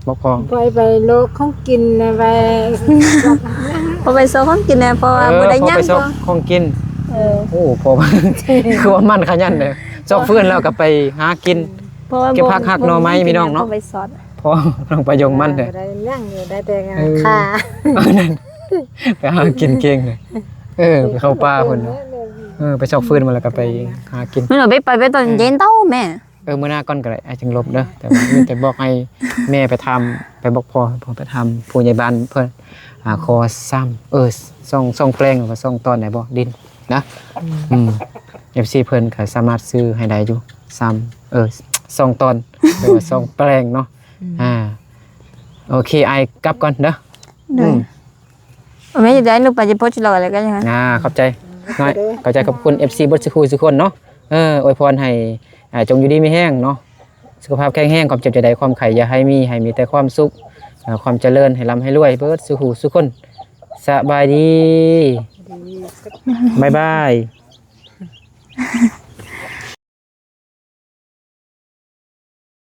ບໍ່ພໍ ໄປ ໄປໂລກຂອງກິນນະ ໄປ ພໍໄປຊອກຂອງກິນແດ່ ເພາະວ່າ ເອີ ບໍ່ໄດ້ຫຍັງ ພໍໄປຊອກຂອງກິນ ເອີ ໂອ້ ພໍ ຄືວ່າໝັ້ນຂະຫຍັນເດ້ ຊອກຟືນແລ້ວກໍໄປຫາກິນ ເກັບຜັກຫັກໜໍ່ໄມ້ພີ່ນ້ອງເນາະ ພໍນ້ອງປະຍົງມັນເດ້ ບໍ່ໄດ້ຫຍັງຢູ່ ໄດ້ແຕ່ ເອີ ຂ້າ ໄປຫາກິນເກັ່ງເດ້ ເອີ ໄປເຂົ້າປ່າພຸ້ນ ເອີ ໄປຊອກຟືນມາແລ້ວກໍໄປຫາກິນ ມື້ໜ້າໄປ ໄປ ໄປຕອນເຢັນເຕົ້າແມ່ ເອີ ມື້ໜ້າກ່ອນກໍໄດ້ ອ້າຍຈຶ່ງລົບເດີ ແຕ່ວ່າມີແຕ່ບອກໃຫ້ແມ່ໄປຖາມ ໄປບອກພໍ່ ພໍ່ໄປຖາມຜູ້ໃຫຍ່ບ້ານເພິ່ນ ອ່າ ຂໍສາມ ເອີ ສອງ ສອງແປງ ຫຼືວ່າສອງຕອນໄດ້ບໍ່ ດິນນະ ອືມ ເອັຟຊີເພິ່ນກໍສາມາດຊື້ໃຫ້ໄດ້ຢູ່ ສາມ ເອີ ສອງຕອນ ຫຼືວ່າສອງແປງເນາະ ອືມ ອ່າ ໂອເຄ ອ້າຍກັບກ່ອນເດີ ໂດຍ ອືມ ແມ່ນໄດ້ ໜູໄປຈະໂພສລອກແລ້ວກໍຍັງ ອ່າ ຂອບໃຈ ນ້ອຍ ຂອບໃຈ ຂອບຄຸນ ເອັຟຊີ ເບິດສູ່ຜູ້ສູ່ຄົນເນາະ ເອີ ອວຍພອນໃຫ້ ອ່າ ຈົ່ງຢູ່ດີມີແຮງເນາະ ສຸຂະພາບແຂງແຮງ ຄວາມເຈັບຈະໄດ້ ຄວາມໄຂ້ຢ່າໃຫ້ມີ ໃຫ້ມີແຕ່ຄວາມສຸກ ເອີ ຄວາມຈະເລີນ ໃຫ້ລ່ຳໃຫ້ລວຍ ເບິດສູ່ຜູ້ສູ່ຄົນ ສະບາຍດີ ບາຍບາຍ.